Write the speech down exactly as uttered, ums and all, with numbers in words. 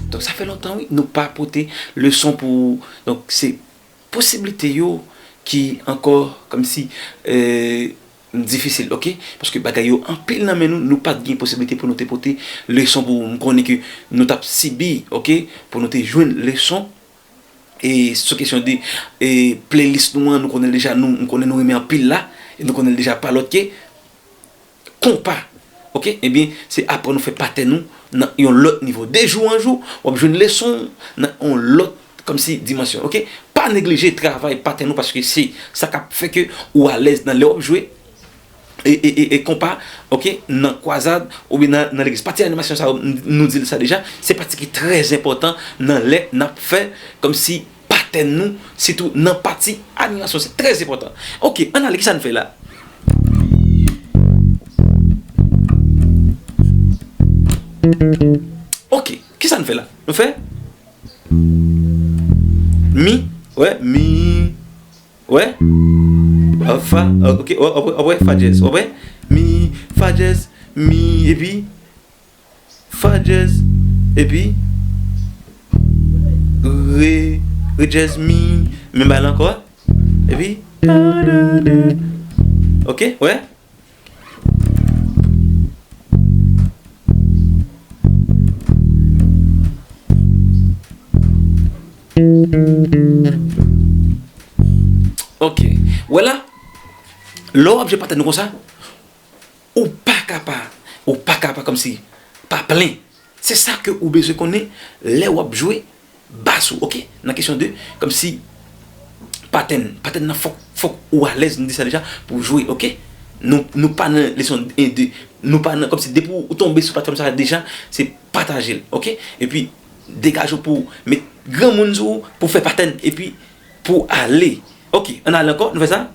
Donk, sa fè lontan, wi, nou pa pote leson pou, donk, se posiblite yo ki ankò, kòmsi, eh, difisil, oke? Paske bagay yo anpil nan men nou, nou pa t gen posiblite pou nou te pote leson pou, m konnen ke nou t ap sibi, oke? Pou nou te jwenn leson. E sou kesyon de, e, playlist nou an, nou konnen l deja, nou, m konnen nou renmen anpil la, e nou konnen l deja pa lòt ke konpa. Oke? Ebyen, se aprann ou fè patèn ou nan yon lòt nivo. De jou an jou, w ap jwenn leson nan yon lòt, kòmsi, dimansyon. Oke? Pa neglije travay patèn ou paske se sa k ap fè ke ou alèz nan lè w ap jwe e, e, e, e konpa, oke, nan kwazad oubyen nan, nan legliz. Pati animasyon sa yo, n-, nou di l sa deja, se pati ki trè enpòtan nan lè n ap fè kòmsi patèn nou, sitou nan pati animasyon, se trè enpòtan. Oke, ann ale, kisa n fè la? Oke, kisa n fè la? Nou fè mi, wè, mi, wè, a, fa, a, oke, wè, wè, wè, fa dyèz, wè, mi, fa dyèz, mi, epi fa dyèz, epi re, re dyèz, mi, menm bagay la ankò, epi, oke, wè. Oke. Wè la, lè w ap jwe patèn konsa, ou pa ka pa, ou pa ka pa kòmsi pa plen. Se sa ke ou bezwen konnen lè w ap jwe bas ou, oke? Nan kesyon de, kòmsi, patèn, patèn nan fòk, fòk ou alèz, nou di sa deja, pou jwe, oke? Nou, nou pa nan leson en, de, nou pa nan, kòmsi depi ou tonbe sou patèn sa deja, se pataje l, oke? Epi, degaje w pou met granmoun sou ou, pou fè patèn, epi pou ale. Oke, ann ale ankò, nou fè sa.